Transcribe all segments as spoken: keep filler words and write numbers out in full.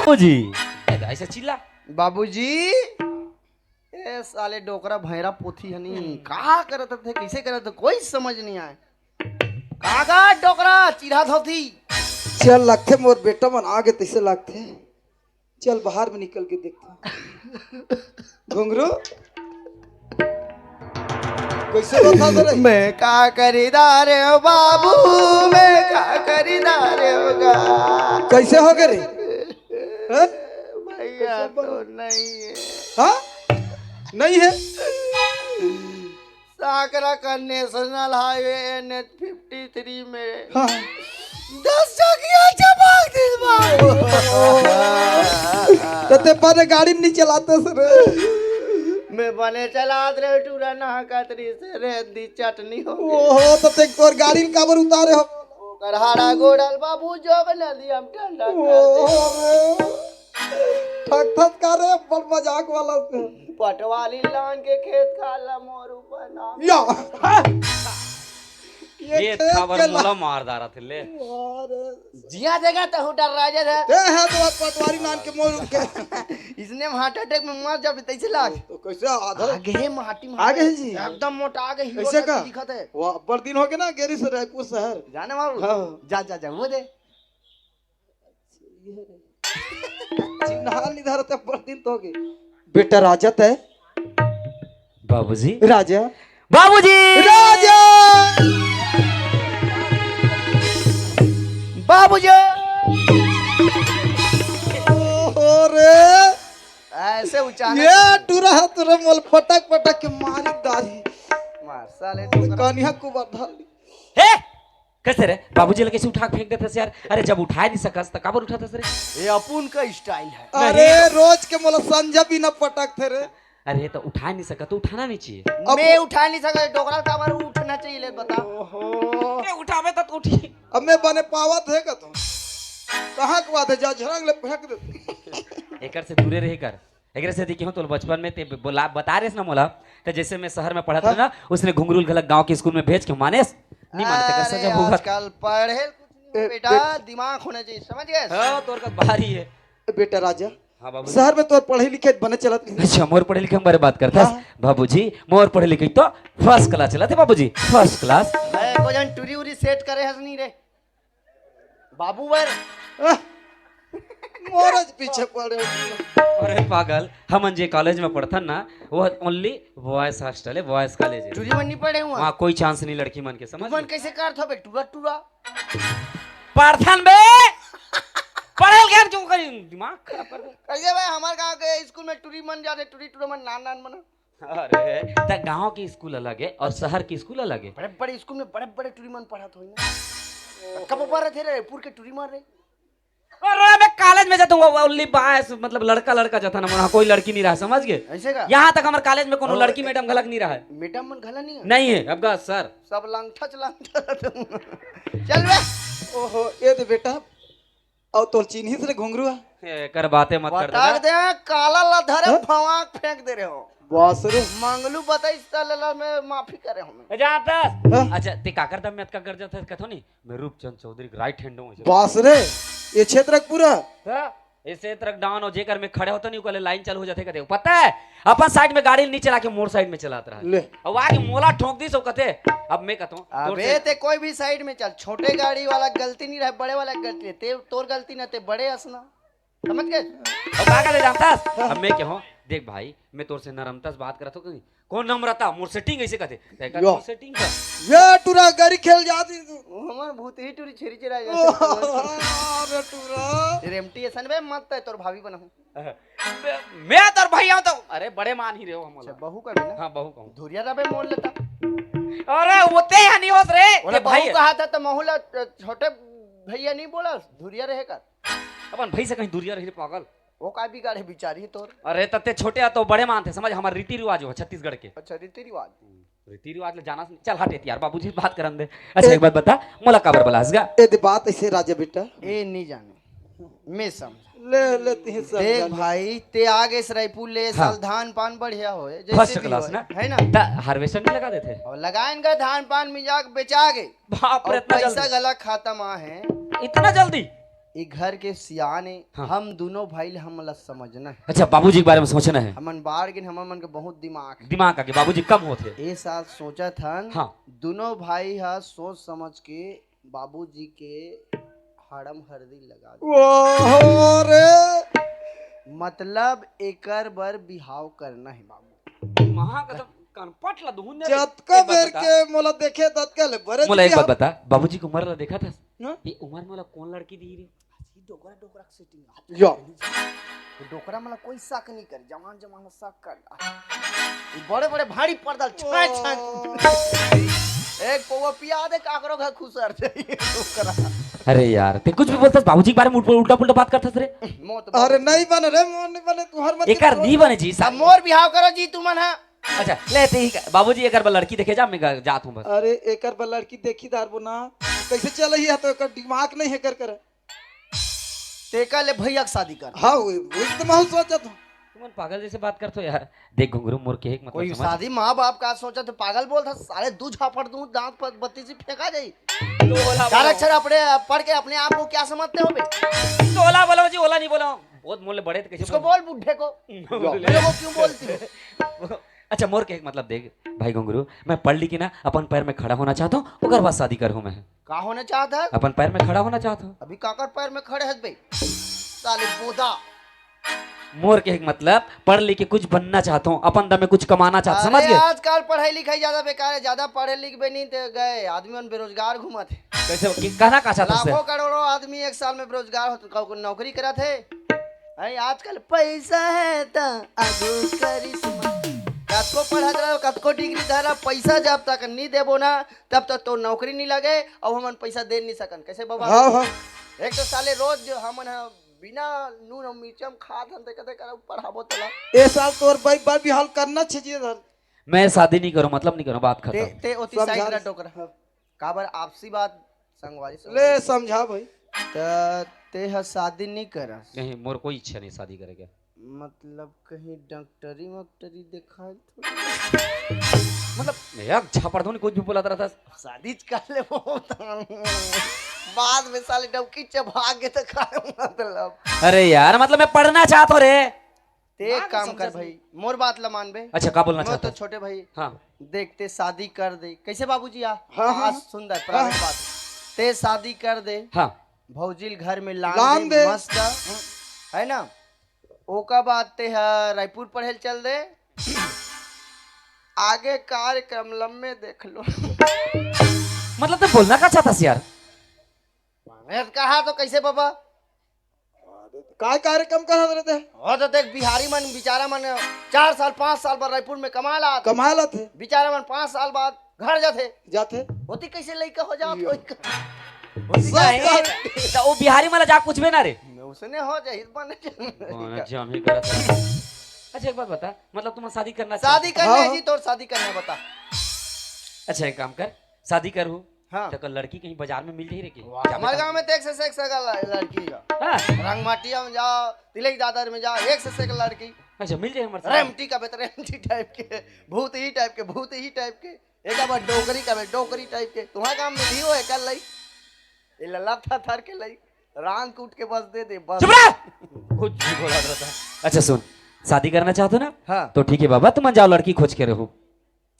बाबूजी। ऐसे चिल्ला। बाबूजी, ए साले डोकरा भैरा पोथी हनी, का करत थे, कैसे करत थे, कोई समझ नहीं आए। का का डोकरा चिढ़ा थोथी। चल लगथे मोर बेटा मन आगे तैसे लगथे। चल बाहर में निकल के देखथे। घुंघरू, कैसे बता दे रे? मैं का करी दारे हो बाबू, मैं का करी दारे होगा। कैसे हो गए रे? हैं? भैया तो नहीं है। हाँ, नहीं है। सांकरा का national highway N H fifty three में हाँ। दस चकिया चपाक दिस बाबू। तो ते बने गाड़ी नहीं चलाते सर। मैं बने चलात रहे टूरा नहा कतरी से रेत दी चटनी हो गई। ओहो, तो ते तोर गाड़ी काबर उतारे हो? ओकर हाड़ा गोड़ल बाबू जोग नदी हम ठंडा कर दे। ओहो। ठक ठक का रे, बड़ मजाक वाला से। पटवारी लान के खेत खाला मोर ऊपर नाम। या। ये खेत थावर के ला- मोला मार डारा थे ले। अरे। जिया देगा तो हूँ डर राजा था। ते है तो पटवारी लान के मोर ऊपर। इसने हार्ट अटैक में मर जाबे तैसे लाग। तो कैसे आधा? आगे है माटी में। आगे है जी। एकदम मोटा आगे हीरो ऐसे टाइप का? दिखत है। वो अब्बड़ दिन हो गए ना गेरी से रायपुर शहर। जाने बाबू। हाँ। जा, जा, जा, वो दे। चिन्हार निधार तक बड़ दिन तो हो गए। बेटा राजा तय। बाबूजी। राजा। बाबूजी। राजा। बाबूजी। ओहो रे। ऐसे उचाने ये टूरा हाथ रे मोल पटक पटक के मारी दाही। मार साले। कनिया को बधाली। हे! कैसे रे? बाबूजी ला कैसे उठा के फेंक देथस यार? अरे, जब उठाए नहीं सकस, त काबर उठाथस रे? ये अपुन का स्टाइल है। अरे, नहीं। रोज के मोला संझा बिना पटक थे रे। अरे, तो उठा नहीं सकत, तो उठाना नहीं चाहिए। अब मैं उठा नहीं सकत, डोकरा काबर उठना चाहिए, ले बता। ओहो। ये उठावे तो उठी। अब मैं बने पावत है का तू? कहाँ के बात है, जा झरंग ले फेंक दे। एकर से दूरे रहे कर। एकरे सेती केहूं तोला बचपन में ते बोला, बता रेस ना मोला, त जैसे मैं शहर में पढ़त हाँ। रहे ना, उसने घुंघरू ल घलक गांव के स्कूल में भेज के मानेस, नहीं माने तेकर अरे सजा भुगत। आजकल पढ़े कुछ नहीं ए, बेटा, ए, दिमाग होना चाहिए, समझ गए? हाँ, तोर का भारी है। ए, बेटा राजा, हाँ बाबू। शहर में तोर पढ़े लिखे बने चलत नहीं। अच्छा, मोर पढ़े लिखे के बारे बात करता हाँ। बाबूजी, मोर पढ़े लिखे तो फर्स्ट क्लास चलत है बाबूजी, फर्स्ट क्लास। ए, को जन टूरी उरी सेट करे हस नहीं रे? बाबू बर। आह, मोरज पीछे पड़े हो। अरे पागल, हमन जे कॉलेज में पढ़थन ना, वो ओनली बॉयज हॉस्टल है, बॉयज कॉलेज है। टूरी मन नहीं पड़े हुआ। वहाँ कोई चांस नहीं लड़की मन के, समझ तुमन गए? कैसे करत हो बे, टूरा टूरा? पढ़थन बे। पढ़े ल ज्ञान क्यों करी? दिमाग खराब कर दे। कैसे भाई, हमारे गांव के स्कूल में टूरी मन जाते, टूरी टूरा मन नान नान मन। अरे, त गांव के स्कूल अलग है और शहर के स्कूल अलग है। बड़े बड़े स्कूल में बड़े बड़े टूरी मन पढ़त होई ना। कब ऊपर रहे रे, पूर के टूरी मन रे। अरे, मैं कॉलेज में जाता हूँ, वो ओनली बॉयज, मतलब लड़का लड़का जाता ना, वहाँ कोई लड़की नहीं रहा, समझ गए? ऐसे का? यहाँ तक हमारे कॉलेज में कोनो ओ, लड़की ए- मैडम घलक नहीं रहा है। मैडम मन घला नहीं है? नहीं है, अब का सर। सब लंगठच लंगठच। चल बे। ओहो, ये दे बेटा, अउ तोर चिन्हिस रे घुंघरू ह? एकर बाते मत कर बता दादा। दे, काला ला धरे हाँ? फवाक फेंक दे रहे हो। बस रे। मंगलू बताइस त लेला मैं माफी करे हूँ। ए, जा त। हाँ? अच्छा, ते काकर दम में अतका गरजत है, कथो नहीं, मैं रूपचंद चौधरी के राइट हैंड हूँ। बस रे, ये क्षेत्र के पूरा। हाँ? ये क्षेत्र के डॉन हो, जेकर में खड़े होतो नहीं, ओकर ले लाइन चालू हो जाते, कहते, पता है? अपन साइड में गाड़ी नहीं चला के मोर साइड में चलात रहा। ले। अब आके मोला ठोंक दी सो कथे, अब मैं कहता हूँ, तोर अबे से ते कोई भी साइड में चल, छोटे गाड़ी वाला गलती नहीं रहे, बड़े वाला गलती रहे। ते तोर गलती ना, ते बड़े हस ना। समझ गए? अब का कहते जानता हस? अब मैं कहूँ, देख भाई, मैं तोर से नरमता से बात करत हूँ कहीं। कौन नम्रता? मोर सेटिंग ऐसे कहते। ते का यो। मोर सेटिंग का? ये टूरा गाड़ी खेल जाती तू। वो हमार भूत ही टूरी छेरी चेरा जाते। अरे टूरा। रेमटी ऐसन बे मत तय तोर भाभी बनहूँ। मैं तोर भैया हूँ तो, अरे बड़े मान ही रहे हो हम अच्छा, लोग। बहू का भी ना? हाँ, बहू का हूँ। धुरिया रबे मोल लेता। अरे, वो ते यहाँ नहीं होत रे, ओला ते भाई बहू है। कहा था तो महू ला छोटे भैया नहीं बोला, धुरिया रहे कर। अपन भाई से कहीं धुरिया रही रे पागल। वो का बिगाड़े बिचारी तोर। अरे, तत्ते छोटे आ तो बड़े मानते, समझ, हमारे रीति रिवाज हो छत्तीसगढ़ के। अच्छा, रीति रिवाज। रीति रिवाज ले जाना सुन-, चल हट यार, बाबूजी से बात करन दे। अच्छा, एक बात बता, मोला काबर बलास गा? ए दे बात ऐसे राजा बेटा। ए नहीं जाने, मैं समझ। ले, ले, तिहे सब देख जाने। भाई, ते आ गए रायपुर ले, हाँ। साल धान पान बढ़िया होए, जैसे फर्स्ट भी क्लास होए, ना? है ना? त हार्वेस्टर नहीं लगा देते? और लगाएन का धान पान मिजा के बेचा गए। बाप रे, और इतना पैसा जल्दी? गला खाता माँ है। इतना जल्दी? ए घर के सियान ए, हाँ। हम दुनों भाई ल हमन ला समझना हे। अच्छा, बाबूजी के बारे में सोचना हे। हमन बाढ़ गिन, हमन मन के बहुत दिमाग हे। दिमाग आगे, बाबूजी कम होथे। ए साल सोचत हन, हाँ। दुनों भाई ह सोच समझ के बाबूजी के हड़म हरदी लगा दे। ओहो रे! मतलब एकर बर बिहाव करना हे बाबू। महा कसम, कनपट ला दुहुन दे। जतका एक बात बेर बता। के मोला देखे, ततका ले बरे मोला एक बात बिहाव। बता, बाबूजी के उमर ला देखत हस? हाँ? ये उमर में ओला कौन लड़की दी रे? अजी, डोकरा, डोकरा के setting आ। यो। तो डोकरा मला कोई शक नहीं करे, जवान, जवान शक कर। ये बड़े, बड़े भारी पर्दा, छाय, छाय। ओ। एक पौवा पिया दे, काकरो घर खुसर जाइए डोकरा। अरे यार, ते कुछ भी बोलथस, बाबूजी के बारे में उल्टा, उल्टा पुल्टा बात करथस रे। मौत अरे बाबू। नहीं बने रे, मोर नहीं बने, तुहर मत एकर कर। नहीं बने जी, अब मोर बिहाव करो जी तुमन हा। अच्छा, ले ठीक है, बाबूजी एकर बर लड़की देखे जा, मैं ग-, जात हूँ बस। अरे एकर बर लड़की देखी दारबो ना, कैसे चलही है तो एकर दिमाग नहीं हे कर कर। तेकर ले भैया के शादी कर। हाँ, वो, वो एकदम हम सोचत हूँ। तुमन पागल जैसे बात करथो यार। देख घुंगरू, मोर कहे के मतलब कोई समझ। शादी माँ बाप का सोचत हे, पागल बोलत हे, साले दू झापड़ दूँ, दांत पर बत्तीसी फेंका जाई। तो ओला चार बोलो। अक्षर अपने पढ़ के अपने आप को क्या समझते हो बे? तो ओला बोलो जी, ओला नहीं बोलो। बहुत मोल बड़े तो कैसे इसको बोल? बोल बुढ़े को। बोल। मेरे को क्यों बोलती हो? अच्छा, मोर कहे के मतलब देख भाई घुंगरू, मैं पढ़ लिख के ना अपन पैर में खड़ा होना चाहता हूँ, ओकर बाद शादी करहूँ मैं। का होना चाहत हस? अपन पैर में खड़ा होना चाहत हूँ। अभी काकर पैर में खड़े हस बे? साले बोदा। मोर कहे के मतलब पढ़ लिख के कुछ बनना चाहत हूँ, अपन दम में कुछ कमाना चाहत हूँ, समझ अरे, गए? आजकल पढ़ाई लिखाई ज्यादा बेकार हे, ज्यादा पढ़े लिखबे नहीं ते गए, आदमी मन बेरोजगार घूमत हे। कैसे, कि-, कहना का चाहत हस? लाखों करोड़ों आदमी एक साल में बेरोजगार होत, को, को नौकरी करत हे। अरे, आजकल पैसा हे त आगू करिश्मा। कतको पढ़त रहो, कतको डिग्री धरा, पैसा जब तक नहीं देबो ना, तब तक तो नौकरी नहीं लगे, अउ हमन पैसा दे नहीं सकन। कैसे बाबा? हाँ, हाँ। एक तो साले रोज जो हमन ह बिना नून अउ मिर्चा म खात हन, ते कथे कर पढ़ाबो तोला। ए साल तोर बाइक बार बिहाव करना चाहिए धर। मैं शादी नहीं करूँ, मतलब नहीं करूँ, बात ते, खत्म। ते ओती समझा। साइड ना डोकरा। हाँ। काबर आपसी बात संगवारी ले समझा। समझा भाई। त ते ह शादी नहीं करस। नहीं, मोर कोई इच्छा नहीं शादी करे के। मतलब कहीं डॉक्टरी वॉक्टरी देखाए थोड़ी? मतलब, एक झापड़ धोनी कुछ भी बोलत रहता। शादी च कर ले वो तो। बाद में साले डबकी चबा के तो खाए मतलब। अरे यार, मतलब मैं पढ़ना चाहत हूँ रे। ते एक ना, काम कर समझा भाई, मोर बात ला मान बे। अच्छा, का बोलना मोर चाहत तो हस? छोटे भाई। हाँ। देख, ते शादी कर दे। कैसे बाबूजी आ? हाँ, हाँ, आज हाँ। सुंदर हाँ, प्राइवेट हाँ। बात। ते शादी कर दे। हाँ। भौजी ल घर में लान लान दे, दे। मस्त। है ना? ओकर बाद ते ह रायपुर पढ़े ल चल दे। आगे कार्यक्रम लम्बे देख लो। मतलब, ते बोलना का चाहत हस यार? मैं कहा तो कैसे बाबा? काय कार्यक्रम करत रहते? हो तो देख, बिहारी मन, बेचारा मन चार साल, पाँच साल बर रायपुर में कमाए ला आथे। कमाए ला आथे। बेचारा मन पाँच साल बाद घर जाथे। जाथे। होती कैसे लइका हो जात यो। होई? होती सब कैसे? कर- तो वो बिहारी मन ला जा पूछबे ना रे। उसने हो जाही, बने जाही। कौन है जाम ही करत है? अच्छा, एक बात बता, मतलब तुम शादी करना शादी चाहते? करना हाँ, है हाँ। जी, तोर शादी करना है, बता। अच्छा, एक काम कर, शादी कर हूँ। हाँ। तो कल लड़की कहीं बाजार में मिल जाही रे के? वाह, हमारे गांव में तो एक से एक सगा ल-, लड़की है। हाँ। रंगमाटिया में जाओ, तिलक दादर में जाओ, एक से एक लड़की। अच्छा, मिल जाही हमारे साथ। रेमटी का बेत, रेमटी टाइप के, भूत ही टाइप के, भूत ही टाइप के। एक बार डोकरी का बेत, डोकरी टाइप के। तुम्हारे गांव में मिली हो एक लई? ये लल्ला था थर के लई, रांग कूट के बस दे दे, बस। चुप रह! कुछ भी बोला रहता है। अच्छा सुन, शादी करना चाहते हो ना? हाँ। तो ठीक है बाबा, तुम जाओ लड़की खोज के रहो।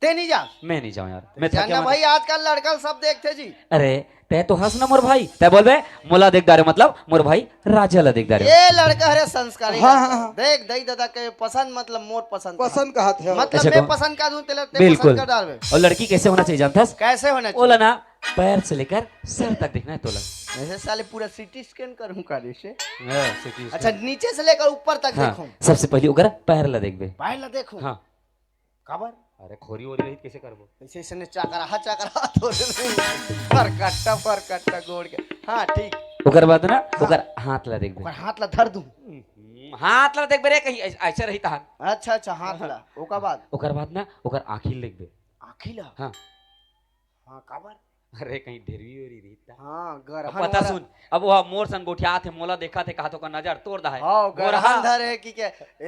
ते नहीं जा। मैं नहीं जाऊँ यार, मैं थक जानना गया भाई, मतलब। आजकल लड़का सब देखते जी। अरे, तै तो हंस ना मोर भाई, तै बोलबे, मोला देख डारे मतलब मोर भाई राजा ला देख डारे। ये लड़का हरे संस्कारी हाँ, लड़का। हाँ, हाँ। देख, दई दादा के पसंद मतलब मोर पसंद का। पसंद का हाथ है। मतलब अच्छा, मैं कौन? पसंद का दूं, तेला ते बिल्कुल। पसंद कर डालबे। और लड़की कैसे होना चाहिए जानता है? कैसे होना चाहिए? ओला ना, पैर से लेकर सर तक देखना है तोला। ऐसे साले पूरा सीटी स्कैन करूं का रे से? हाँ, सीटी अच्छा, स्कैन। नीचे से लेकर ऊपर तक हाँ, देखूं। सबसे पहले ओकर पैर ला देखबे। पैर ला देखूं? हाँ। काबर? अरे खोरी ओरी रही कैसे करबो? ऐसे ऐसे ने चकराहा चकराहा तो फरकट्टा फरकट्टा गोड़ के। हाँ, ठीक। ओकर बाद ना, हाँ। ओकर हाथ ला देखबे। ओकर हाथ ला धर दूं। हम्म, हाथ ला देखबे रे, कहीं ऐस-, ऐसे रही तहार। अच्छा, अच्छा, हाथ ला। ओकर बाद? ओकर बाद ना, ओकर आँखी ला देखबे। आँखी ला? हाँ। हाँ, काबर? अरे, कहीं ढेरवी ओरी रही ता। हाँ, अब गरहन पता वाला। सुन, अब वो मोर सन गोठियात हे, मोला देखत हे, कहा तो का नजर तोड़ दा है। हाँ, गोरहा। गरहन धरे कि के,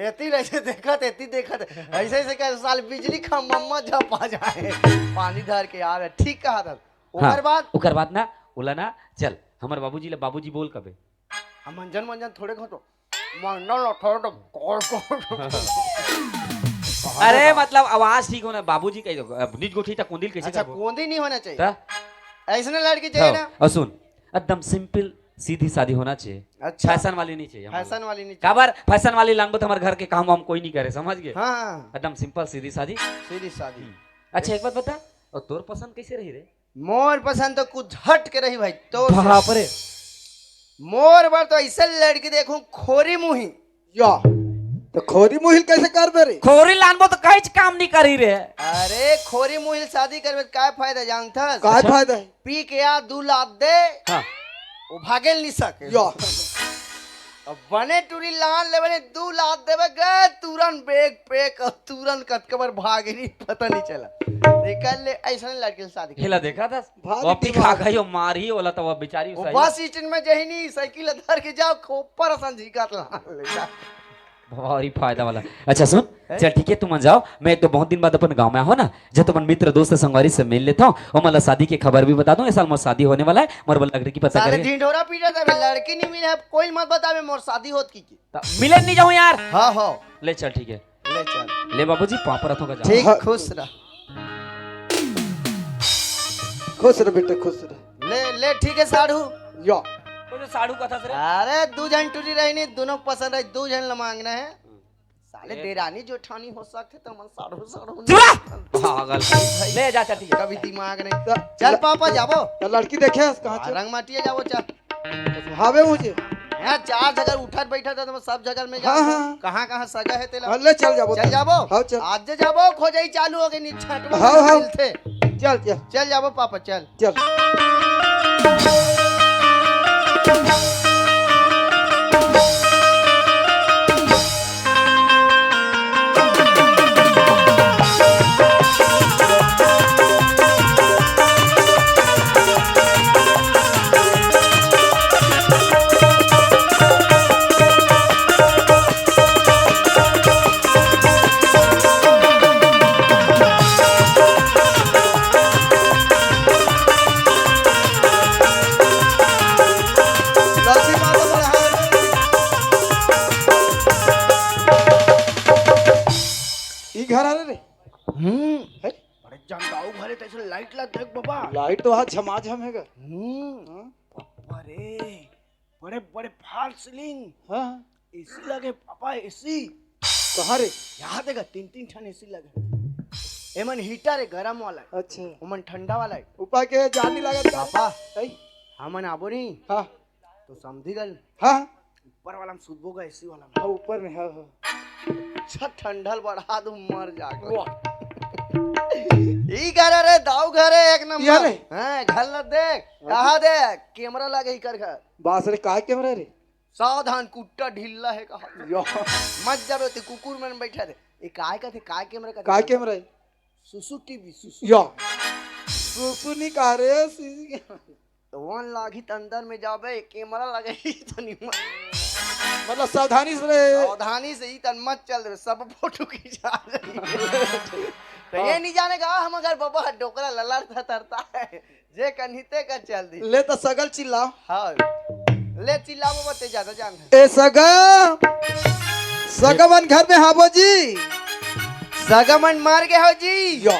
एती ले से देखत, एती देखत, ऐसे ऐसे कर साल बिजली खम्भा झपा जाए, पानी धर के यार, ठीक कहा था। हाँ, ओकर बाद? ओकर बाद ना, ओला ना, चल, हमर बाबूजी ला बाबूजी बोल कबे। मंजन मंजन थोड़े खा तो। मंजन ला थोड़े तो गोल गोल। अरे मतलब आवाज ठीक होना, बाबूजी कह दो। अब निज गोठी तक कोंदिल कैसे अच्छा, करबो? कोंदी नहीं होना चाहिए। त? ऐसने लड़की चाहिए हाँ, ना। और सुन, एकदम सिंपल सीधी सादी होना चाहिए। अच्छा। फैशन वाली नहीं चाहिए हमारे। फैशन वाली नहीं चाहिए। काबर फैशन वाली लानबो तो हमारे घर के काम वाम कोई नहीं करे, समझ गए? हाँ। एकदम सिंपल सीधी सादी। सीधी सादी। हम्म। अच्छा, एक बात बता, और तोर पसंद कैसे रही रे? मोर पसंद तो कुछ हट के रही भाई, तोर से। बाप रे। मोर बर तो ऐसे लड़की देखूं, खोरी मुही। या, तो खोरी मुहिल कैसे करबे रे? खोरी लानबो तो कहीं काम नहीं करी रे। अरे, खोरी मुहिल शादी करबे तो काय फायदा जानथस? काय अच्छा। फायदा है? पी के आ दू लात दे, हाँ। वो भागेल नहीं सके। या। अब बने टूरी लान ले बने दू लात देबे गए, तुरंत बेग पेक और तुरंत कतके बार भागे नहीं, पता नहीं चला। निकल ले, ऐसा लड़की से शादी कर। हेला देखा था? भारी वो अपनी दिमाग। खा गई, वो मारी, बोला तो वो बेचारी वो सही। बस स्टैंड में जही नहीं, साइकिल धर के जाओ, खोपर असन झिकत ला, ले जा। भारी फायदा वाला। अच्छा सुन, हैं? चल ठीक है, तुमन जाओ, मैं तो बहुत दिन बाद अपन गांव में आहो ना, जब तुमन मित्र दोस्त संगवारी से मिल लेता हूँ, और मतलब शादी की खबर भी बता दूं, इस साल मोर शादी होने वाला है, मोर बोल लग रही की पता साले करें। ढिंढोरा पीटा था, लड़की नहीं मिले, अब कोई मत बतावे मोर शादी होत की, की। त मिले नहीं जाऊं यार। हाँ, हाँ। ले चल, ठीक है। ले चल। ले बाबूजी, पाँव परत हों का जा। ठीक, हाँ। खुश रह। खुश रह बेटा, खुश रह। ले, ले, ठीक है, साढ़ू। यो। वो जो साढ़ू कथा से रे। अरे, दू झन टूरी रही नहीं, दोनों पसंद रही, दू झन ला मांगना है। साले ए। देरानी जेठानी हो सकथे, त मन साढ़ू, साढ़ू चुप रह! नहीं। पागल। ले जा, चल, ठीक है। कभी दिमाग नहीं। त-, चल त-, पापा, जाबो। त लड़की देखे हस कहाँ हाँ, चल? रंग माटिया जाबो, चल। हावे मुझे। यहाँ चार जगह उठत बैठत हे, त सब जगह में हाँ, जाबो। हाँ। कहाँ, कहाँ सगा है तेला? हाँ, ले चल जाबो। चल जाबो। हाँ, चल। आज जे जाबो, खोजई चालू हो गई, नी छटवा हाँ, हाँ। मिलथे। चल, चल। चल जाबो पापा, चल। चल। ई घर हरे रे। हम्म। है? बड़े जंगाऊ घर हे, तैसे लाइट ला देख बाबा। लाइट तो आज झमाझम हे गा। हम्म। हाँ? बाबा रे, बड़े बड़े फॉल्स सीलिंग। हाँ। एसी लगे पापा, एसी। कहाँ रे? यहाँ देखा, तीन तीन ठन एसी लगे। एमन हीटर हे गरम वाला। अच्छा। ओमन ठंडा वाला हे। ऊपर के जान नहीं लागत का? पापा। है? हमन आबो नहीं। हाँ। तो समझी गल। हाँ। ऊपर वाला में सुतबो गा, एसी वाला में। हाँ, ऊपर में, हाँ, हाँ। अच्छा, ठंडल बढ़ा दू, मर जाके। वाह। ई घर रे, दाऊ घर हे, एक नंबर। ये रे। हाँ, घर ला देख, हाँ। कहा देख, कैमरा लगे इकर घर। बास रे, काय कैमरा रे? सावधान, कुत्ता ढिल्ला हे कहा। यो। मत जाबे, ते कुकुर मन बैठा थे। ए, काय कथे, काय कैमरा कथे? काय कैमरा हे? सुसु टीवी, सुसु। यो। सुसु नहीं कहा रे, सीसी कैमरा। तो वन लागी त अंदर में जाबे, कैमरा लगही तो नहीं। मतलब सावधानी से रहे। सावधानी से ही तन मत चल रहे, सब फोटो खींचा रही। तो ये नहीं जाने का, हम अगर बाबा डोकरा ललड़ता तरता है, जे कन्हिते का चल दी। ले तो सगल चिल्ला। हाँ। ले चिल्ला बाबा, ते ज्यादा जान है। ए सगा, सगा मन घर में हाबो जी। सगा मन मर गे हो जी। यो।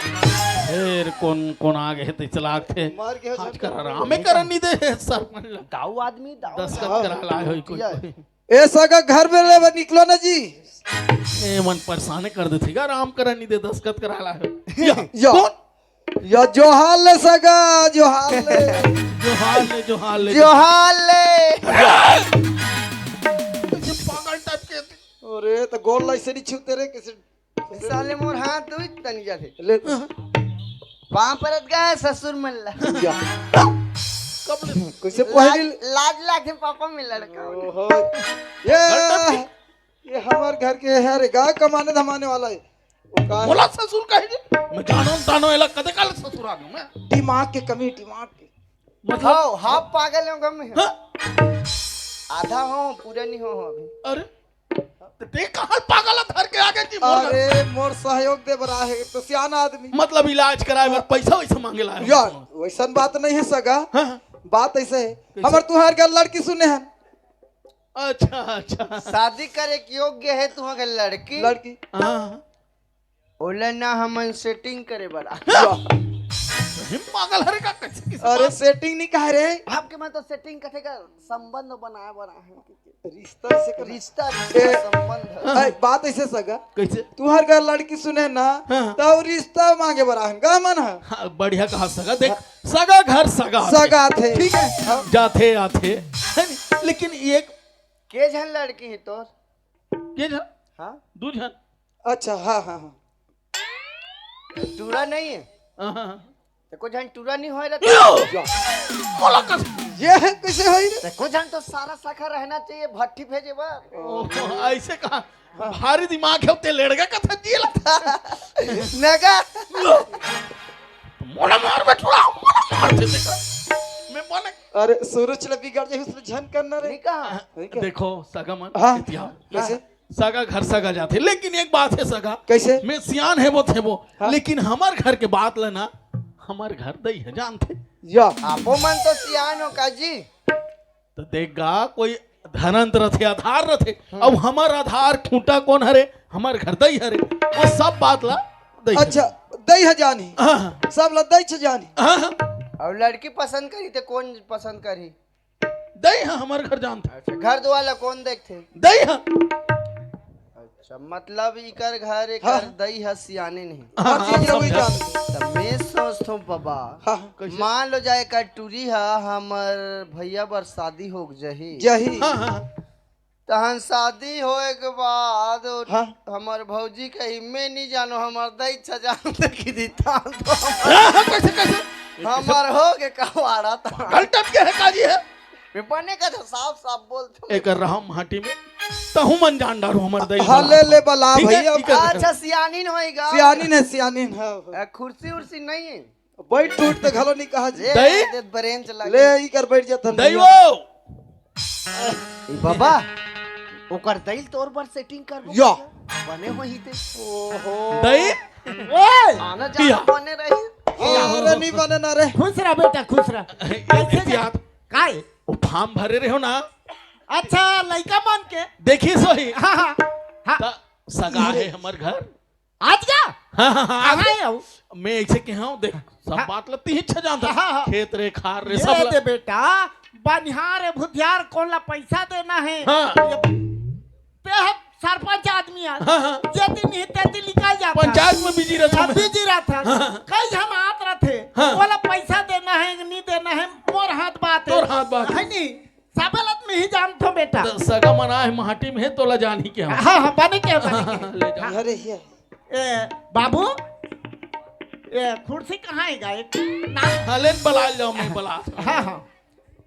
फेर कोन, कोन आ गे हे तइसे लागथे। मर गे हो आज जी। कर आरामे करन नहीं दे, सब मन ला। दाऊ आदमी, दाऊ दस्खत आदमी। करा लाय होही कोई, या। कोई। ए सगा घर में ले निकलो ना जी। ए मन परेशान कर देथे गा, आराम करन नहीं दे, दस्खत करा लाय होही। या। या। कोन? या जोहार ले सगा, जोहार ले। जोहार ले, जोहार ले। जोहार ले। ये पागल टाइप के। अरे, तो गोड़ ला ऐसे नहीं छूते रे, किसी साले मोर हाथ धोई तनी जाथे। ले। पाँव परत गा ससुर मन ला। या। कब ले? कैसे पहली लाज, लाज लागे पापा में लड़का। ओहो। ये, ये हमार घर के है रे, गा कमाने धमाने वाला है। वो का है? बोला ससुर कहे जी? मैं जानो तानो एला कदे काल ससुर आ गया मैं। दिमाग के कमी, दिमाग के। मतलब? हाँ, हाँ, पागल हो गम है। हाँ? आधा हो, पूरा नहीं हो, हो अभी। अरे? तो देख कहाँ पागल है, धर के आगे जी, बोल। अरे, मोर सहयोग दे बरा है, तो सियान आदमी। मतलब इलाज कराए बर पैसा वैसा मांगे ला है। यार, वैसन बात नहीं है सगा। हाँ, हाँ। बात ऐसे है, कैसे? हमर तुहार घर लड़की सुने हैं। अच्छा, अच्छा। शादी करे के योग्य हे तुँहर घर लड़की? लड़की। हाँ। ओला ना हमन सेटिंग करे बर। सही पागल हरे का, कैसे, किसी अरे बात? सेटिंग नहीं कहे रे। आपके मन तो सेटिंग कथे का, संबंध बनाए बर आहे। रिश्ता से कर। रिश्ता, ए, रिश्ता, संबंध। ए, बात ऐसे सगा। कैसे? तुँहर घर लड़की सुने ना, हाँ। तो रिश्ता मांगे बर आहन गा मन ह। हाँ, बढ़िया कहा सगा। देख, हाँ। सगा घर सगा आथे। सगा आथे। ठीक है? हाँ। जाथे आथे। है नी? लेकिन एक के झन लड़की हे तोर? के झन? हाँ। दू झन। अच्छा, हाँ, हाँ, हाँ। टूरा नहीं है? हाँ, हाँ, हाँ। ते को झन टूरा नहीं होय रहता? यो! मोला कस- ये है, कैसे होई रे? ते को झन तो सारा शाखा रहना चाहिए भट्ठी भेजे बर। ओ, ऐसे कहा? भारी दिमाग हे, ते लेड़गा कथा जिए ला। नगा। मोला मार बे टूरा, मोला मार दे देखा। मैं बने। अरे, सुरुचि ला बिगड़ जाही, उसने झन करना रे। नहीं कहा। नहीं कहा। देखो, सगा मन, हाँ। इतिहास। कैसे? सगा घर सगा जाथे, लेकिन एक बात हे सगा, कैसे? मैं सियान हे वो थे वो, हाँ। लेकिन हमर घर के बात ल ना, हमर घर दई ह जानथे। या। आपो मन तो सियान हो का जी? तो देख गा, कोई धनंत रथे, आधार रथे। हम्म। अब हमर आधार खूंटा कोन हरे? हमर घर दई हरे। वो सब बात ला दई ह अच्छा, जानी। दई ह जानी। हाँ, हाँ। सब ला दई ह जानी। हाँ, हाँ। अउ लड़की पसंद करही ते कोन पसंद करही? दई ह हमर घर जानथे। अच्छा, घर दुआर ला कोन देखथे? दई ह। अच्छा, मतलब इकर घर, इकर हाँ। दई ह सियाने नहीं। हाँ, हाँ, चीज रहुई समझा। जानथे। त मैं सोचथों बाबा, हाँ। कैसे? मान लो जाए का टूरी ह हमर भैया बर शादी हो जही। जही। हाँ, हाँ, हाँ। तहन शादी होए के बाद हाँ। हमर भौजी कही, "मैं नहीं जानो, हमर दई ह जानथे कि दी तान तो हाँ, हाँ, कैसे, कैसे? हमर हो के कवाड़ा त।" गलत के है काजी है। मैं बने का था, साफ साफ बोल दो। एकर रहम माटी में तहु मन जान डारू हमर दई हाँ, वाला। ले, ले बला ठीक है, भैया। ठीक है। अच्छा, सियानिन होएगा। सियानिन है, सियानिन है। ए, कुर्सी उर्सी नहीं है। बैठ टूट त घलो नहीं कहा जी। ए, दई? दे ब्रेन चला ले, गया। ई कर बैठ जात हन दई भैया। वो। ए बाबा, ओकर दई ल तोर बर सेटिंग करबो या। का? बने होही ते। ओहो। दई? ओए! आना जाना या। बने रही। अरे नहीं बने ना रे। खुश रह बेटा, खुश रह। ए, कैसे ए, जा-, यार। काय? वो फॉर्म भरे रहे हो ना? अच्छा, लइका मन के। देखी सही। हाँ, हाँ। हाँ। त सगा अरे। है हमर घर। आज का? हाँ, हाँ, हाँ, आज कहाँ का? है वो? मैं ऐसे कहा हूँ, देख, सब हाँ। बात लगती ही अच्छा जानता। हाँ, हाँ। खेत रे, खार रे, ये सब ला- दे बेटा, बनिहार रे, भुतियार, कोन ला पैसा देना है? हाँ। ये, ते ह सरपंच आदमी है। हाँ, हाँ। जेती नहीं, तेती निकल जाता। पंचायत में बिजी रहता हाँ, मैं। बिजी रहता। हाँ, हाँ। कई झन आत रहते। हाँ। बोला पैसा देना है कि नहीं देना है, मोर हाथ बात है। तोर हाथ बात है। है नहीं? सबे ल त मैं ही जानथों बेटा। त सगा मन आए माटी में हे, तोला जानी क्या? हाँ, हाँ, बने के, बने के। ले जा। हाँ। अरे, ये। ए, बाबू, ए, कुर्सी कहाँ है गा? एक ना। हाँ, ले न बला जाओ, मैं बला। हाँ, हाँ।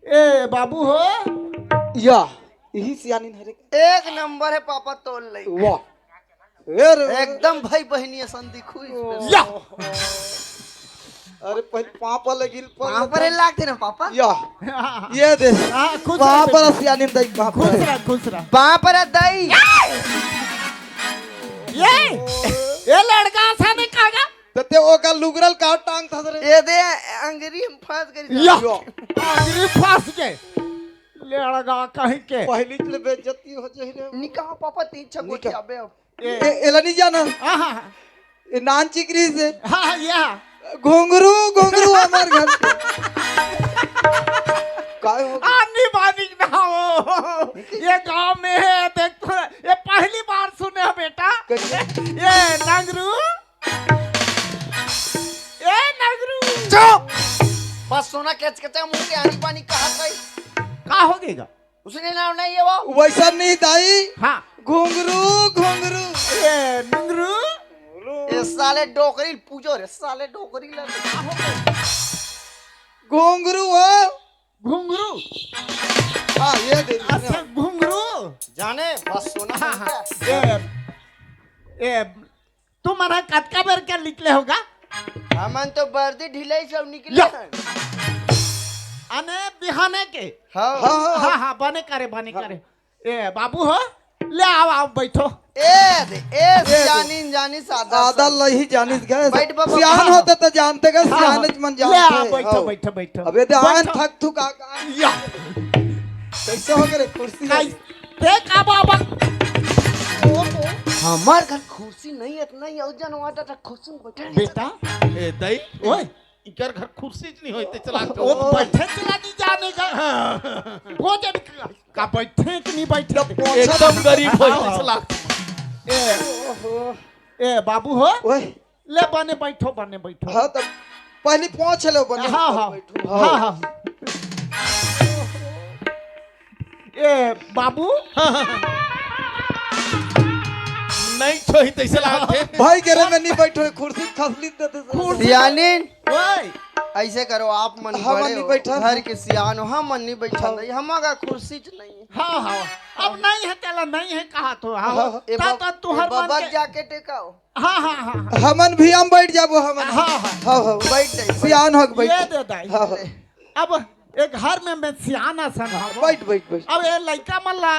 ए, बाबू हो। या, यही सियानिन हरे। एक नंबर है पापा तोल ले। वाह। ए रे। एकदम भाई बहिनी असन दिखू इस पे। या। अरे पहले पापा लगिल पर पापा रे लागते ना पापा। या। ये दे। हाँ, खुश रह पापा बेटा। सियानी दई पापा। खुश रह, खुश रह। पापा रे दई। ये, ये लड़का असन कागा। त ते ओकर लुगरा ल का टांगथस रे? ये दे अंगरी में फंस गई। या। यो। अंगरी फंस के। लड़का कहीं के। पहली ले बेइज्जती हो जाही रे। निकाह पापा तीन छह निकाह। गोटी अबे अब। ए, ए, एला नहीं जाना। हाँ, हाँ, हाँ। ए नान चिकरी से। हाँ, हाँ, या। घुंघरू, घुंघरू हमार घर। काय हो गया? आनी बानी ना हो। ये गांव में है, देख तो, ये पहली बार सुने हो बेटा। कैसे? ये नंगरू। ए नगरू। चुप। बस सोना केचकेचा मुंह के आनी पानी कहा गई। का हो गएगा? उसने नाम नहीं है वो। वैसा नहीं दाई। हाँ। घुंगरू, घुंगरू। ए नंगरू। ए साले डोकरी पूजो रे, साले डोकरी लगे। का हो गए? घुंगरू हो। घुंगरू। हाँ, ये दे दे। अच्छा, घुंगरू। जाने, बस सोना हाँ, हाँ। सुनता। ए, ए, तुम मना कतका बेर के निकले होगा? हमन तो बर्दी ढिलाई सब निकले या। हैं। अने बिहाने के। हाँ। हाँ, हाँ, हाँ, हाँ। हाँ, बने करे, बने हाँ। करे। ए, बाबू हो, ले आओ, आओ, बैठो। ए, दे, ए, ए, दे। सियानिन जानी सादा आदल सब। नहीं जानिस गए। बैठ बाबा। सियान हाँ। होते तो जानते गए, हाँ, हाँ। सियान मन ले जानते आओ, हैं। बैठो, हाँ। बैठो, बैठो। अबे दे, आन बैठो। थक थुका का। या। कैसे हो गए रे? कुर्सी है। काई-, ते का बाबा? हमर घर खुर्सी नहीं है, नहीं है, जन वाटा था खुर्सी में बैठा नहीं। बेटा, ए, दई, ओए। इकर घर खुर्सी च नहीं होय, ते चला के ओ, बैठे चला नहीं जाने का। हाँ। वो जन का बैठे कि नहीं बैठे? एकदम गरीब होय, ते चला। ए, ए, बाबू हो? ओए। ले बने बैठो, बने बैठो। हाँ, तब पहली पहुंच लो, बने हाँ, हाँ। बैठो। हाँ, हाँ। ए, बाबू। नहीं छोही, तैसे लागत हे। भाई, के रे में नहीं बैठो, कुर्सी खसली दे दे। कुर्सी सियानिन, ओए। ऐसे करो, आप मन हमन बड़े नहीं हो, बैठन। घर के सियान हो, हमन नहीं बैठन। हाँ। नहीं, हमर घर कुर्सी च नहीं है। हाँ, हाँ। अब नहीं है, चला, नहीं है, कहा तो, हाँ। हाँ, हाँ। ए ता, बब-, ता, तू ए हर मन बबा के जाके टेकाओ। हाँ, हाँ, हाँ, हाँ। हमन भी हम बैठ जाबो, हमन। हाँ, हाँ। हाँ, हाँ। बैठ जाई, बैठ। सियान हो के बैठ। ये दे दाई। हाँ, हाँ। अब एक घर में मैं सियान असन हवं। बैठ, बैठ, बैठ। अब ये लइका मन ला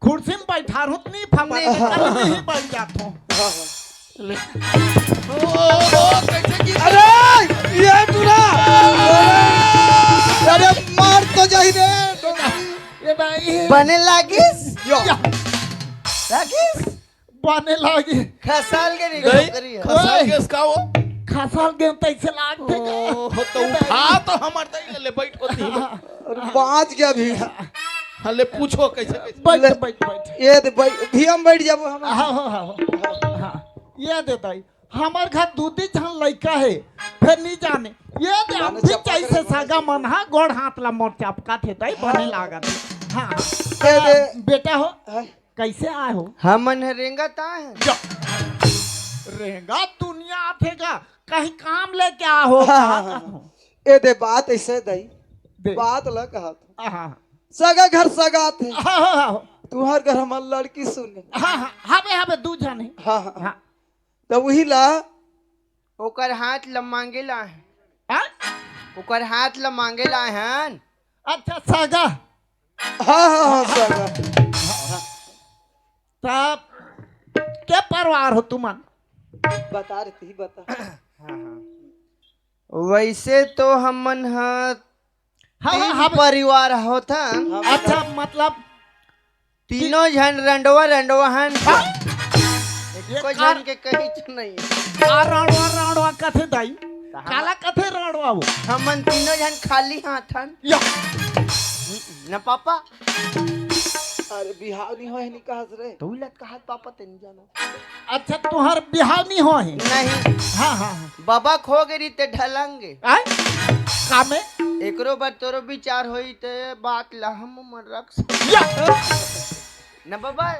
कुर्सी में बैठारहूं त नहीं फबा, नहीं। कल नहीं बैठ जात हूं। हाँ, हाँ। ले। ओ, ओ, कैसे की? अरे, ये टूरा। अरे, मार तो जाही रे। ये भाई। बने लागिस? यो। या। लागिस? बने लागी। खसाल के नहीं नहीं। खसाल ओए। के इसका वो। खसाल के तैसे लागथे का? ओ, तो उठा तो हमर दई ले बैठ होती। अरे, बाज गया भी। हाँ, ले पूछो कैसे, कैसे? बैठ, ले। बैठ, बैठ। ये दे, बैठ, भी हम बैठ जाबो हम। हाँ, हाँ, हाँ, हाँ। हाँ, ये दे दाई। हमर घर दू दी झन लइका हे, फिर नहीं जाने। ये दे, हम माने भी चप्पल कैसे करे, सागा मन हा, गोड़ हाथ ला मोर चपका थे, दाई, बने हाँ। लागत हे। हाँ, हाँ। ये दे। बेटा हो, हाँ। कैसे आए हो? हमन ह रेंगत आए हन। जा। रेंगत दुनिया आथे गा, कहीं काम लेके आ हो, हाँ, का हाँ, हाँ। कहो? ए दे बात ऐसे दई, दे। बात ल कहत। हाँ, हाँ। सगा घर सगा थे। हाँ, हाँ, हाँ। तुहर घर हमर लड़की सुने। हाँ, हाँ, हबे, हबे, दू झन हे। हाँ, हाँ। हाँ। त उही ला ओकर हाथ ल मांगे ला हे। हाँ? ओकर हाथ ल मांगे ला हन। अच्छा, सगा। हाँ, हाँ, हाँ, सगा। तब के परिवार हो तुमन? बता रे, तही बता। हाँ, हाँ। वैसे तो हमन ह हाँ, तीन हाँ, हाँ। परिवार होथन। हाँ, अच्छा, बता। मतलब तीनों झन रंडवा रंडवा हन। हाँ। एको ये झन कार-, के कहीं च नहीं। का रांडवा रांडवा कथे दाई? तो हम काला कथे रांडवा वो? हमन तीनों झन खाली हाथ हन। या। न पापा। अरे बिहाव नहीं होय, नहीं कहस रे। तू लत कहत पापा ते नहीं जानो। अच्छा, तुहर बिहाव नहीं होय? नहीं। हाँ, हाँ, हाँ। बाबा खो गे रही ते ढलंगे। आय? का में? एकरो बर तोरो विचार होई ते बात ला हम मन रख सक-, या! न बाबा,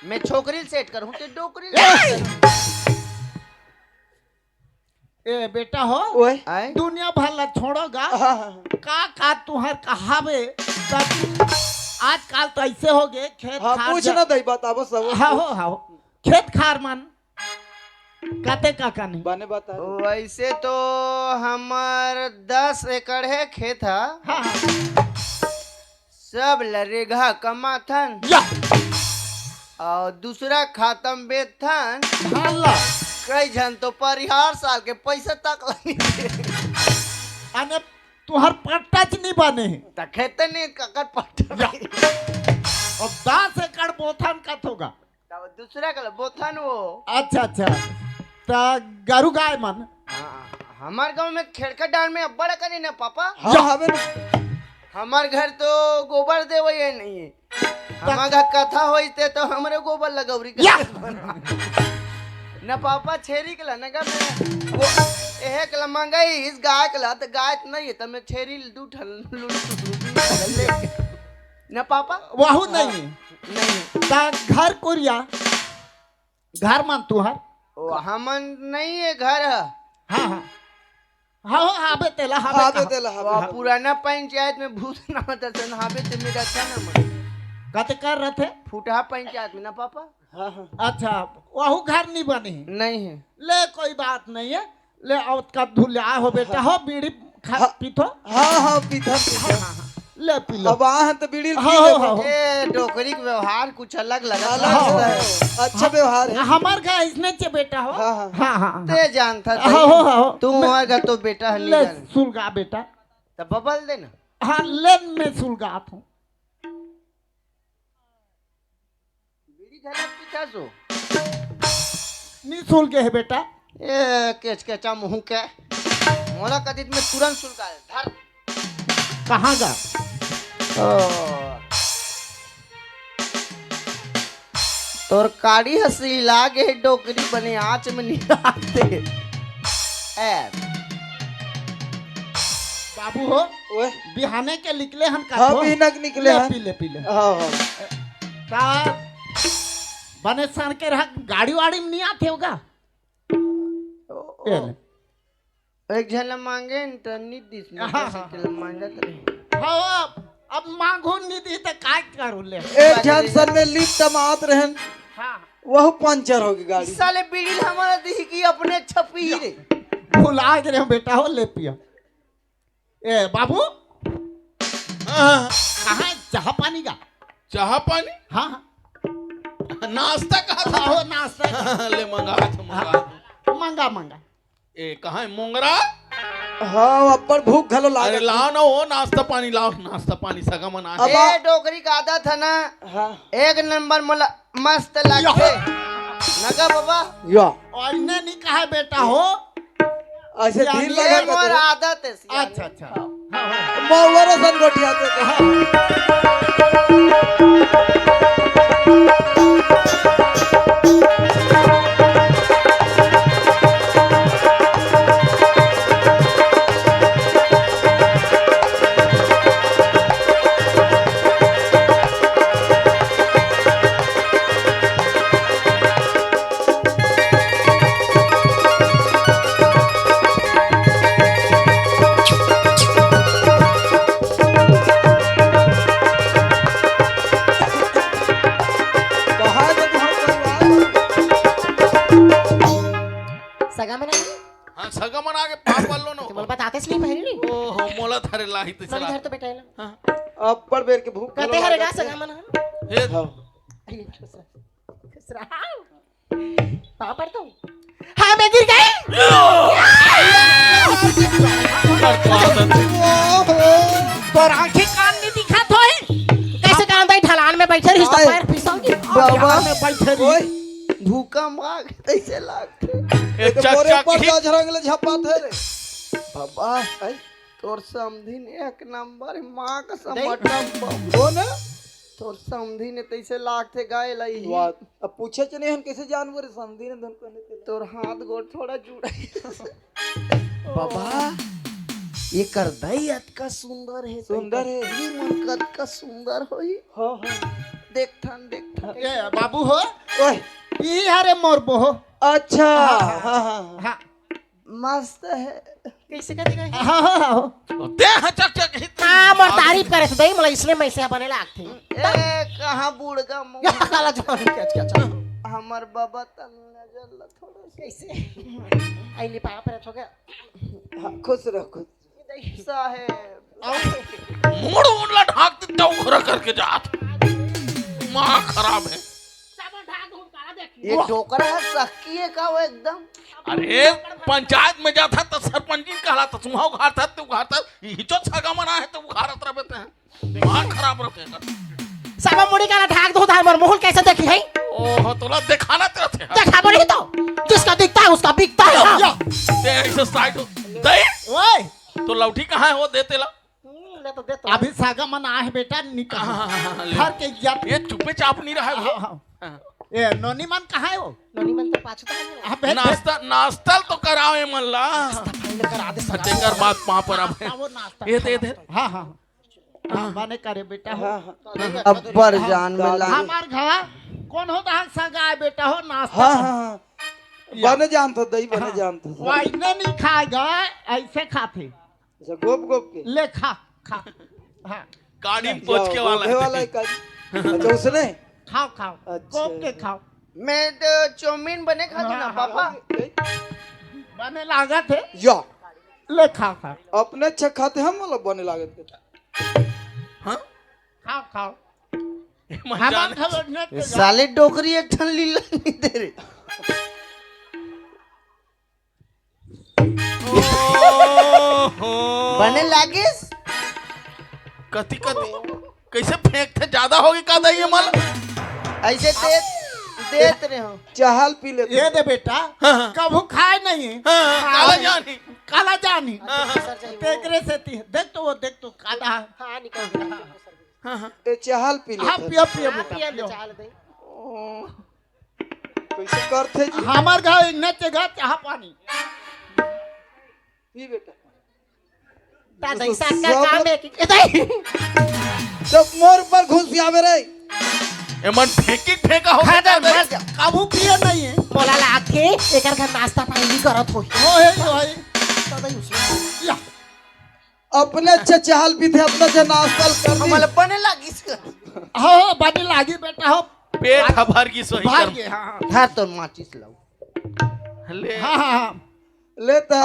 मैं छोकरी ल सेट करूँ ते डोकरी ल ए! सेट करूँ। ए बेटा हो, ओए। आय? दुनिया भर ला छोड़ो गा। हाँ, हाँ, हाँ। का, का तुहर कहावे? तब आजकल तो ऐसे हो गए, खेत हाँ, खार पूछ जा- ना दई, बताबो सब। हाँ हो, हाँ हो। खेत खार मन कते का का नहीं? बने बता। वैसे तो हमर दस एकड़ हे खेत ह। हाँ, हाँ। सब ल रेगहा कमाथन। या। अउ दूसरा खाता म बेचथन। धान ला। कई झन तो परिहार साल के पैसा तक लगी। अने तुहर पट्टा च नहीं बने हे। त खेते नहीं, ककर पट्टा या। नहीं। अब दस एकड़ बोथन कत होगा? तब दूसरा कल बोथन वो। अच्छा, अच्छा। त गरु गाय मन? हाँ, हमार गांव में खेड़का डांड में अब्बड़ अकन हे ना पापा। हाँ, हवे ना। हमार घर तो गोबर देवइया नहीं है। हमार घर कथा होइस ते तो हमरे गोबर लगौरी या। कर बना। न पापा छेरी के ला, न गा मैं वो एहे के ला मंगाई इस गाय के ला, त गाय त नहीं है, त मैं छेरी ल दू ठन लुल-, लुल-, ले। न पापा? वहू हाँ। नहीं। नहीं। त घर कोरिया, घर मन तुहर? ओ, हमन नहीं है घर ह। हाँ, हाँ। हाँ, हाँ, हाबे तेला, हाबे हाबे कहा। तेला, हाबे, वाह, हाबे। पुराना पंचायत में भूत ना होता सन, हाबे ते मेरा अच्छा ना मन। कते कर रहे थे? फुटहा पंचायत में ना पापा। हाँ, हाँ। अच्छा, वहू घर नहीं बने हे? नहीं है। ले, कोई बात नहीं है। ले, आओ, कद्दू ले आए हो बेटा, हाँ। हो, बीड़ी खा, हाँ। पीथो। हाँ, हाँ, पीथन, पीथन। हाँ, हाँ, हाँ। ले, पी लो। अब आ हम तो बीड़ी हाँ, पी हाँ, लेबो। हाँ, हाँ। ए, डोकरी के व्यवहार कुछ अलग लगा अलग था। होता है। अच्छा व्यवहार है। हमार घर इसने चे बेटा हो। हाँ, हाँ। हाँ, हाँ, हाँ। ते जानता हाँ, था। हाँ, हाँ। तू मैं वहाँ का तो बेटा है, नहीं ले, जाने। सुलगा बेटा। तो बबल दे ना। हाँ, ले, मैं सुलगात हूँ। झलक पीछा सो। नी सुल के हे बेटा। ए, केचकेचा मुहूं के। मोला कतित में तुरंत सुलगा ले। धर। कहाँ गा? ओ। तोर काड़ी ह सिला गे डोकरी बने आँच में निराते। ए। बाबू हो, ओए। बिहाने के निकले हन का हाँ, तो? बिहनक निकले ले हन। पी ले, पी ले। हाँ, हाँ। का बने सन के रहा, गाड़ी वाड़ी में नहीं आते होगा? ओ, ए ओ। ले। एक झन ल मांगे न त नी दिस, हाँ, हाँ, मोटरसाइकिल हाँ। ल मांगत रहे। हाँ, अब, अब मांगू नी दी त काय करू ले? एक झन सन में लिफ्ट म आत रहन, हाँ। वहू पंचर होगे गाड़ी। साले बीड़ी ल हमन ला दिही कि अपने छपी रे। भुला गे रहे बेटा हो, ले पिया। ए बाबू, हाँ। कहाँ है चाह पानी का? चाह पानी? हाँ, हाँ। नाश्ता कहा था? हाँ, हो, नाश्ता। ले मंगा, तो मंगा। हाँ, मंगा, मंगा। ए, कहाँ है मोंगरा? हाँ, अब्बड़ भूख घलो लागत अरे, हे। लाओ ना, वो नाश्ता पानी लाओ, नाश्ता पानी सगा मन आए। अब ए, आ- डोकरी का आदत है ना, हाँ। एक नंबर मोला मस्त लगथे। नगा बाबा। या। और इन्हें नहीं कहा बेटा हो। ऐसे यानी धीर ये लगा मोर के आदत है, सियानी। अच्छा, अच्छा। हाँ, हाँ। मौवरो सन गोठियाते थे। हाँ। कहाँ है तुम्हारा परिवार? सगा मन आगे? हाँ, सगा मन आगे, पाप वालो न। तो मोला बताते इसलिए पहले नहीं। ओहो, मोला धरे लाही तो मोला चला। घर तो बेटा है ना। हाँ। अब्बड़ बेर के भूख कहते घलो हरे गा लागत हे। सगा मन, हाँ। हे। हाँ। अरे, खुश रह। खुश रह। पाँव पड़ता हूँ। हाँ, मैं गिर गई। तोर आंखें कान नहीं दिखा तो है। कैसे कान दाई ढलान में बैठे रहिस तो आए। पैर फिसलगे। बाबा। ढलान में बैठे रहिस। ओए। भूकंप आ गए, ऐसे लगथे। ए, ये तो चक, मोरे चक, ऊपर ही। जा झरंग ले झपात हे रे। बाबा, आई। तोर समधिन एक नंबर माँ का दे। समटम बम। हो ना? तोर समधिन तैसे लागथे गाय लाई। वाह, अब पूछे च नहीं हम कैसे जानबो रे समधिन धन कने ते। तोर हाथ गोड़ थोड़ा जुड़ा। बाबा, ये कर दई अतका सुंदर है, सुंदर है। ये मन कतका सुंदर होई। हाँ, हाँ। देखथन, देखथन। ए, बाबू हो। ओए। ई हरे मोर बो हो। अच्छा। हाँ, हाँ, हाँ, हाँ। हाँ। मस्त है। कैसे करेगा ये? हाँ, हाँ, हाँ। ते ह चक चक हित। हाँ, मोर तारीफ करे से दई, मोला इसने में से बने लागथे। ए, कहाँ बूढ़ का मुंह? काला जवान के, अच्छा, अच्छा। हमर बाबा तन नजर ल थोड़ा सा। कैसे? आइले पाँव पर हो गया। हाँ, खुश रहो, खुश। साहेब। मुड़ उन ला ढाक दे, तो उघरा करके जात। माँ खराब है। ये डोकरा है, सक्की है का वो एकदम? अरे, पंचायत में जाता तो सरपंच जी कहला तो सुहा उघारता, तो उघारता, हिचो सगा मना है तो उघारत रहबे ते। दिमाग खराब रहते हैं। साला मुड़ी का ढाक दो, धार मर मोहन कैसे देखी है? ओहो, तोला दिखाना तेरा थे। देखा बोली तो, जिसका दिखता है उसका बिकता है। या, या। ते ऐसे साइड हो। दे। ओए। तो लौठी कहाँ है वो, दे तेला। हम्म, ले तो दे तो। अभी सागा मन आहे बेटा, निकल। हाँ, हाँ, हाँ, हाँ, ले। घर के इज्जत। ये चुप्पे चाप नहीं रहा है वो। हाँ, हाँ। हाँ। ए, नोनी मन कहाँ है वो? नोनी मन तो पाछू तो है नहीं। हाँ, भेज, भेज। नाश्ता, नाश्ता तो कराओ ये मन ला। नाश्ता पहले करा दे, सगा तेकर बात पाँव पर अब। नाश्ता, वो नाश्ता ये दे, दे। हाँ, हाँ। हाँ, बने करे बेटा हो। हाँ, हाँ। अब्बड़ जान में लागे। हमार घर कौन होता है सगा बेटा हो, नाश्ता हाँ, कर। हाँ, हाँ। या। बने जानत हो, दई बने हाँ। जानत हो। वाइने नहीं खाएगा, ऐसे खाते। अच्छा, गोप गोप के? ले खा, खा। हाँ। गाड़ी में या, पहुंच के वो वाला दे है। वाला है का? अच्छा, उसने? खाओ, खाओ। अच्छा। गोप के खाओ। मैं तो चाउमीन बने खाती ना, हाँ, पापा। हाँ। बने लागत है। या। ले खा, खा। अपने अच्छा खाते हम वाला बने लागत है। हाँ? खाओ, खाओ। ये मत हाँ, जाने। खाओ, अपने ये तो साले डोकरी एक ठन लीला नहीं दे रे। ओहो। बने लागिस? कति, कति? कैसे फेंकथे? ज्यादा होगी का दई ये मन? ऐसे तेज। देत रहे हो। चाहल पी लेते। ये दे बेटा, हाँ, हाँ। कभू खाए नहीं है। हाँ, हाँ, काला जानी। काला जानी। हाँ, हाँ। तेकरे से ती-, देख तो वो, देख तो काला। हाँ, निकाल दे। हाँ, हाँ। ए, चाहल पी हाँ, लेते। पियो, पियो हाँ, बेटा, पियो, पियो। चाहल दे। ओ, कैसे करते जी? हमार गाँव इन्ने के गाँव चाह पानी। पी बेटा। दादा, दोस्तों, ऐसा क्या सब काम है कि, ए, दाई। जब मोर पर घुस आवे रे। एमन फेंकी फेंका हो हाँ, गया दादा, था। मर गया। काबू पिए नहीं है। बोला लाथे, एकर घर नाश्ता पानी नहीं करत होई। ओ, हे, ओ, हे। दादा, उसे। या। अपने अच्छे चाहल पीथे, अपने अच्छे नाश्ता कर दी। हमला बने लागिस। हाँ, हाँ, बने लागी बेटा हो। पेट ह भर गिस वही भर कर। गए, हाँ, हाँ। धर तो माचिस लाओ। ले। हाँ, हाँ, हाँ। ले ता,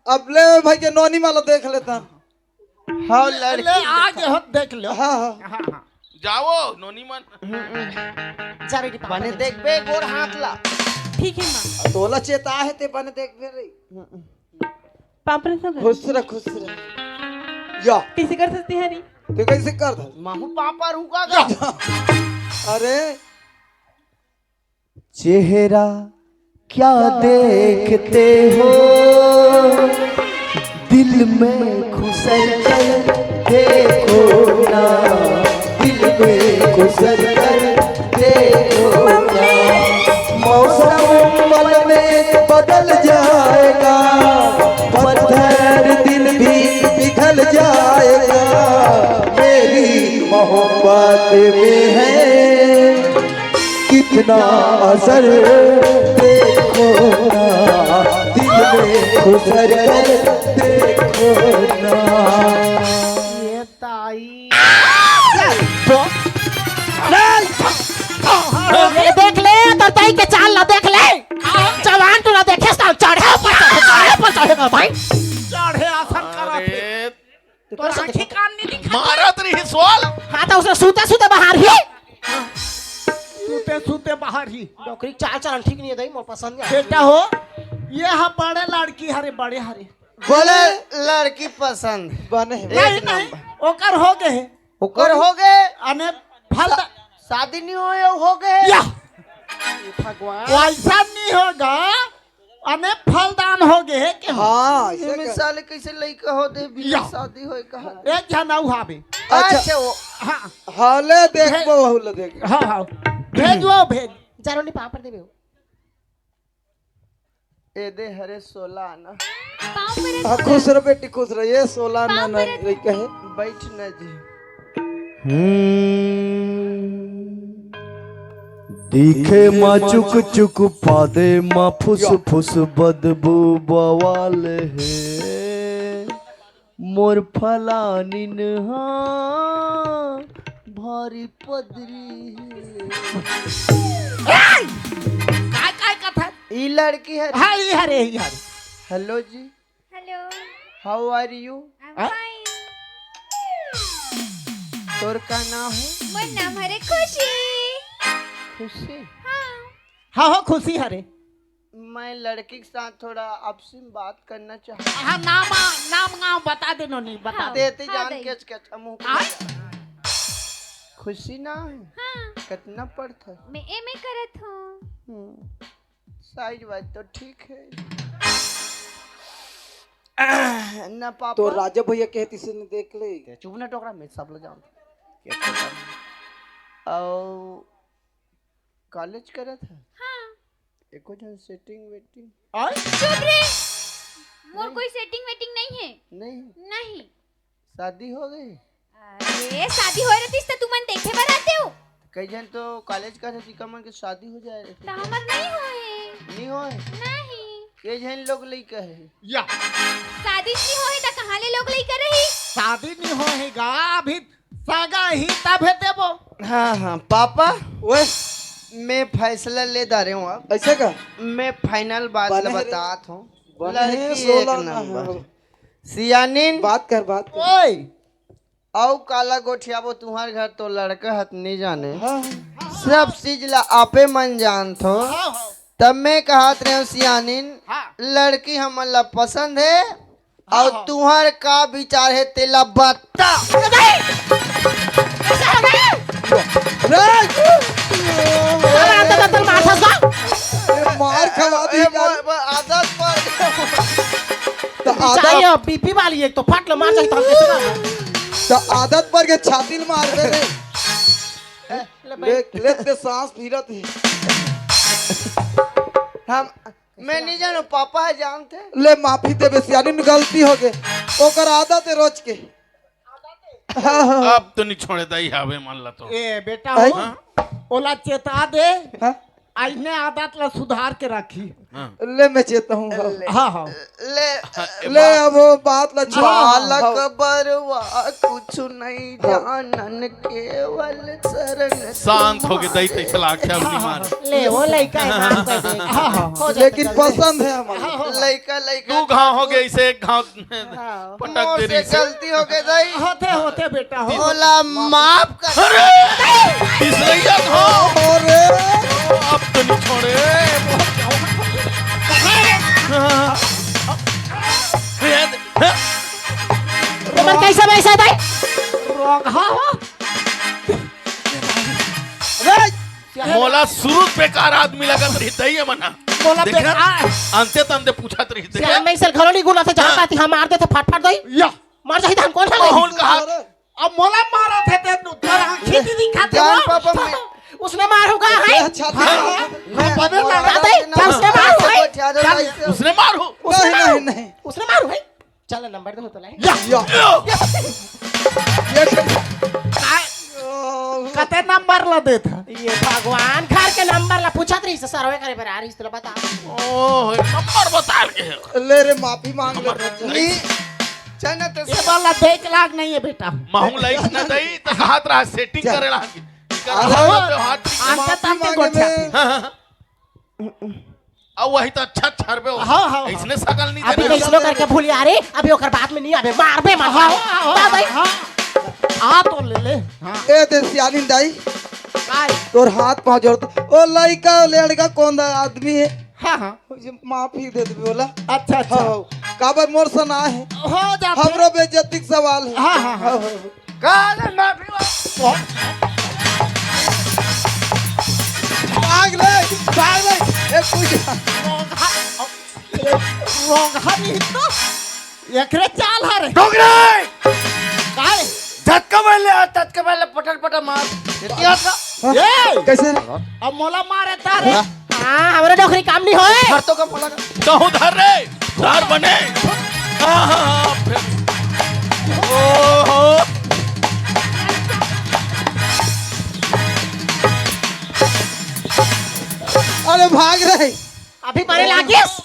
अब ले भाई के नोनी वाला देख लेता। हाँ, लड़की ले, आ देखा। गए हो, देख लो। हाँ, हाँ। हाँ, हाँ। जाओ, नोनी मन। जा बेटी, पापा बने देख। देखबे, गोड़ हाथ ला। ठीक है, माँ। तोला चेता है, ते बने देखबे रे। पापा ने सब खुश रह, खुश रह। या। किसी कर सकती है नहीं। ते कैसे कर दे? महू पापा रुका गा। अरे, चेहरा क्या देखते हो, दिल में घुसर कर देखो ना, दिल में घुसर कर देखो ना। मौसम पल में बदल जाएगा, पत्थर दिल भी पिघल जाएगा। मेरी मोहब्बत में है कितना असर, देखो ना, दिल में घुसर कर देखो ना। ये ताई। ए, देख ले, तोर ताई के चाल ला देख ले। जवान तू ना देखे, साल चढ़े ऊपर चढ़े, चढ़े ऊपर चढ़े का भाई। चढ़े आसन करत हे। अरे, तोर आँखी कान नहीं दिखा। मारत रही सोल। हाँ, तो उसे सूते सूते बाहर ही। सूते सूते बाहर ही। डोकरी चाल चलन ठीक नहीं है दाई, मोर पसंद नहीं। बेटा हो, ये हा बड़े लड़की हरे, बड़े हरे। बोले लड़की पसंद। बने हे। नहीं, एक नहीं, नंबर। ओकर हो गए। ओकर हो गए। अने फल दा- शादी नहीं होए, हो गए। या। भगवान। वैसा नहीं होगा, अने फलदान हो गए के हो। हाँ, ये ऐसे कर। साले कैसे लइका हो दे, बिना या। शादी होए कहा। एक झन अउ हावे। अच्छा। अच्छा, वो हाँ। हाँ, ले देख, भे- वो ले देख। हाँ, हाँ। भेजो, भेज। जानो नहीं पापड़ देवे हो। ए दे हरे सोला आना। पाँव परत हाँ, खुश रह बेटी, खुश रह। ये सोला पाँव आना परत नहीं कहे। बैठ न जी। हम्म। दिखे मा चुक चुक, पादे मा फुस फुस, बदबू बवाल हे। मोर फलानिन हा भारी पदरी हे। काय, काय कथा? ई लड़की है। हाँ, ई हरे, ई हरे। Hello ji. Hello। How are you? I'm हाँ? Fine। तोर का नाम है? मोर नाम हरे खुशी। खुशी? हाँ। हाँ, हो खुशी हरे। मैं लड़की के साथ थोड़ा आपसी में बात करना चाहता हूँ। हाँ, नाम, नाम गाँव बता देनो नहीं, बता हाँ, दे। देते हाँ, जान दे। के अच्छा मुँह हाँ? खुशी ना है? हाँ। कितना पढ़ता है? मैं एमए करत हूँ। हम्म, साइज वाइज तो ठीक है। ना पापा। तो राजा भैया कहती से नहीं देख ले। चुप ना टोकरा, मैं सब ले जाऊँ। क्या करता है? और कॉलेज करत है? हाँ। एको झन सेटिंग वेटिंग? आय? चुप रे। मोर नहीं। कोई सेटिंग वेटिंग नहीं है। नहीं? नहीं। शादी हो गई? अरे, शादी हो रहती तो तुमन देखे बर आते हो। कई झन तो कॉलेज का था, जिका मन के शादी हो जाए रहती। तो हमर नहीं होए। नहीं होए? नहीं। ये झन लोग लइका है। या। शादी नहीं होए तो कहाँ ले लोग लइका रही? शादी नहीं होए गा, अभी सगा ही तभे देबो। हाँ, हाँ, पापा, ओए। मैं फैसला ले डारे हूँ अब। ऐसे का? मैं फाइनल बात बने ला हे रे। बतात हूँ। बने हे, लड़की सोला एक ना नंबर। है। सियानिन। बात कर, बात कर। ओए। अउ काला गोठियाबो, तुम्हार घर तो लड़का हत नहीं जाने। हाँ, हाँ। सब चीज ला आपे मन जानत हो। हाँ, हाँ। तब मैं कहत रहे हूँ सियानिन, हाँ। लड़की हमन ला पसंद है, हाँ, अउ हाँ। तुहर का विचार हे, तेला बता। अरे, दादा, दादा, माथा खवा दी ए, गाली। मोर, मोर आदत पर। त आदत, चाहिए बीपी वाली एक तो फट ले मार जाए तो हम कैसे मार? त आदत पर के छाती ल मार दे रे। ले भाई। ले, ले ते सांस फिरत हे। हम, मैं नहीं जानू, पापा हे जानथे। ले माफी देबे सियानी, गलती हो गे। ओकर आदत हे रोज के। हाँ, हाँ। अब तो नहीं छोड़े दाई, हावे मन ला तो। ए बेटा आई? हो, ओला चेता दे। हाँ? अइसने आदत ला सुधार के राखी। हाँ। ले मैं चेता हूँ, हाँ। हाँ, हाँ। ले, ले अब वो बात ला छोड़। बालक बरवा कुछ नहीं जानन, केवल शरण शांत हो गे दाई, तैसे लागथे अब नहीं मार। ले, वो लइका हे, माफ कर दे। हाँ, हाँ। हो जाए लेकिन तो पसंद हे हमन। हाँ, हाँ। लइका, लइका। दू घाव हो गे, इसे एक घाव हाँ। पटक मोर दे से रही से। गलती हो गे दाई। होथे, होथे बेटा, हो। मोला माफ कर। अरे! तीसरैया घाव। अरे! अब तो नहीं छोड़े। तुमन कैसे वैसे दाई? रोगहा हो। अरे! मोला शुरू बेकार आदमी लगत रही दाई मन। मोला देखा? बेकार। अंते तंते पूछत रही, देखा? श्याम में से घलो नहीं गुना से जहाँ हाँ। पाती हम मार देथे फट फट दाई। या। मर जाही त हम कोन माहुल कहा? अब मोला मारत हे ते तोर आँखी दी दिखाते जान हो। पापा मैं उसने मार होगा है? अच्छा, हाँ, हाँ। मैं बने लगा हाँ, दाई, क्या उसने मार है? उसने मार हो? उसने नहीं, मार नहीं, हो? नहीं। उसने मार है? चल नंबर दे तो ले। या। या। ये काय? कते नंबर ला देत हे? ये भगवान घर के नंबर ला पूछत रही से सर्वे करे बर आ रही से बता। ओह, नंबर बता के। ले रे, माफी मांग ले। नंबर नहीं। चल ना तो ये वाला देख लाग नहीं है बेटा। महू लाइक ना दई तो हाथ रहा सेटिंग चल। करे लाग। आहा। हाथ ठीक। माफी मांगे में। हाँ, हाँ, हाँ। अब वही तो अच्छा छरबे हो। हाँ, हाँ, हाँ। इसने सकल नहीं अभी देना। कैसनो करके भूलिया रे, अभी ओकर बात में नहीं आवे, मारबे मत। हाँ, हाँ, हाँ, हाँ, भाई। हाँ। आ तो ले ले। हाँ। ए दे सियानी दाई। काय? तोर हाथ पाँव जोड़त। ओ लइका, ओ लड़का कौन दा आदमी है? हाँ, हाँ। माफी दे देबे बोला। अच्छा, अच्छा। हाँ, काबर मोर सना है। हो जाते। हमरो बेइज्जती के सवाल है। हाँ, हाँ, हाँ। हाँ, हाँ। काले माफी वा-, भाग ले, भाग ले। ए, कुछ रोगहा, रोगहा नहीं तो एकरे चाल हरे। डोगरे! काय? झटका मार ले, आज झटका मार ले, पटल पटल मार। इतिहास का? ए! कैसे? अब मोला मारे तारे। हाँ। हाँ, हमरे नौकरी काम नहीं होए। धर तो कम बोला ना। कहूँ धर रे, धर बने। हाँ, हाँ, हाँ, फिर। ओहो। अरे भाग रे। अभी मारे लागिस।